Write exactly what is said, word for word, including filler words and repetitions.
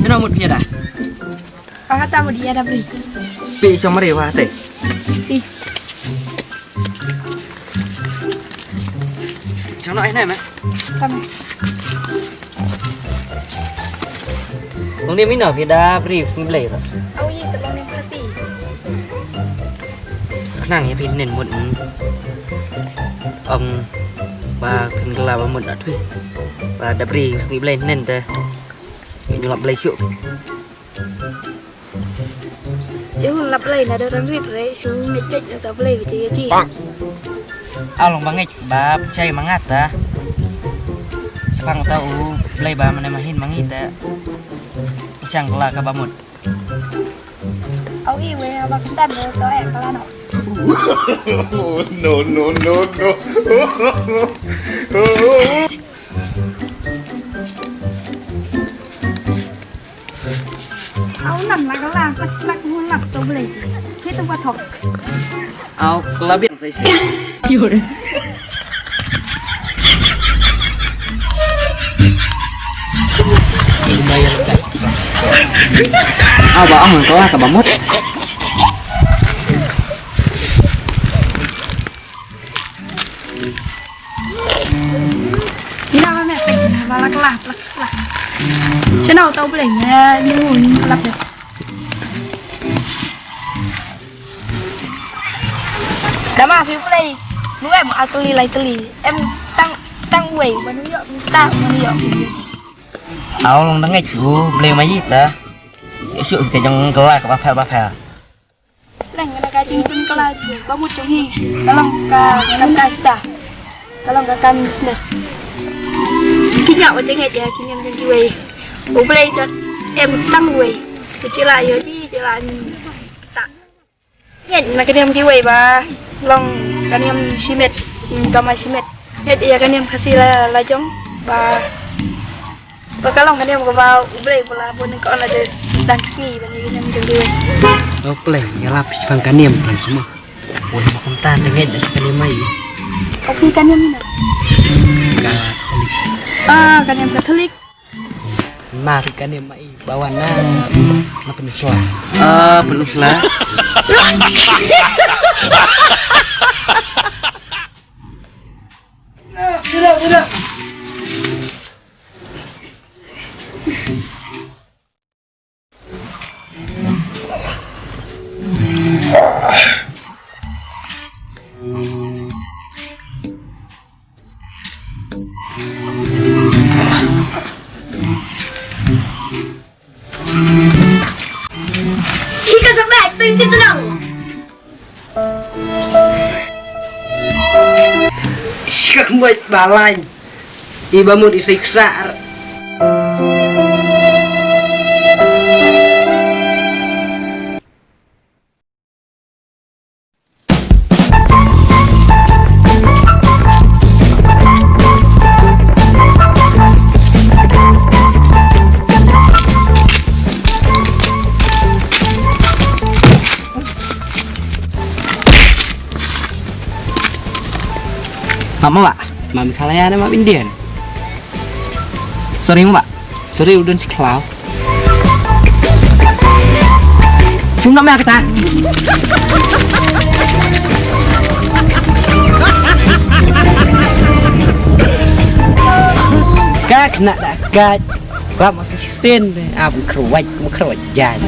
Sino mut phi da? Pangata mut ïa da bri. Pi song mari wa te. Pi. Sino ai ne me? Tam. Ong ni mina phi da bri sing blai ra. Au yi te long ni pasi. Khnang ïa phi nen mut. Ong ba phin kala ba mut atwi. Ba da bri sing blai nen te. Ngi lap blai shu. Ci hun lap lei na da rang rit re, ci hun ngeit peit na ta blei ci ya ci. Along ba ngeit ba pchai mangat ta. Sepang ta u blei ba mane mahin mangi ta. Siang kala ka ba mut. Au i we ba kentan do to e kala no. No, no, no, no. Au nan la ka la, ka chak hun lap to blei. Ki to ba thok. Au, ka la biang sai sai. Au ba ong ka la ka ba mut. Ina ma me pek na ba la klah plak plak. Sino tau blei ne ni mu ni lap de. Dama phi blei nu em a kali lai kali em tang tang wei ba nu yok ta ba nu yok. Au long dang ngeit u blei ma yi ta. Shu ke jong kala ka ba phel ba phel. Leng na ka jingtun kala ba mut jong hi. Ka long ka ngam ka sta. Ka long ka kam business. Ki nyaw jong ngeit ïa ki niam jong kiwei. U Blei dot em tang wei. Ki chila ïa ki chila ni. Ta. Ngeit na ka niam kiwei ba long ka niam shimet. Ka ma shimet. Ngeit ïa ka niam Khasi la la jong ba Ba ka long ka niam kaba U Blei ba la bun ka on la je sdang ka sngi ban ïa ka niam jong U Blei. U Blei ïa lap shi pang ka niam plan semua. Bun ma kumta da ngeit da shi ka niam mai. Oke ka niam ina. Katolik. Ah ka niam Katolik. Mari ka niam mai bawa na na penusuan. Ah penusuan. Tidak, tidak. Shika sampai pengki tenang. Shika kumbai balai. Iba mut isai ksar. Mama ba, mama Meghalaya ne mama Indian. Sorry mama. Sorry udah si klau. Cuma mama kata. Kak nak dah kat. Rap masih stand deh. Ah, bukan keruat, bukan keruat jan.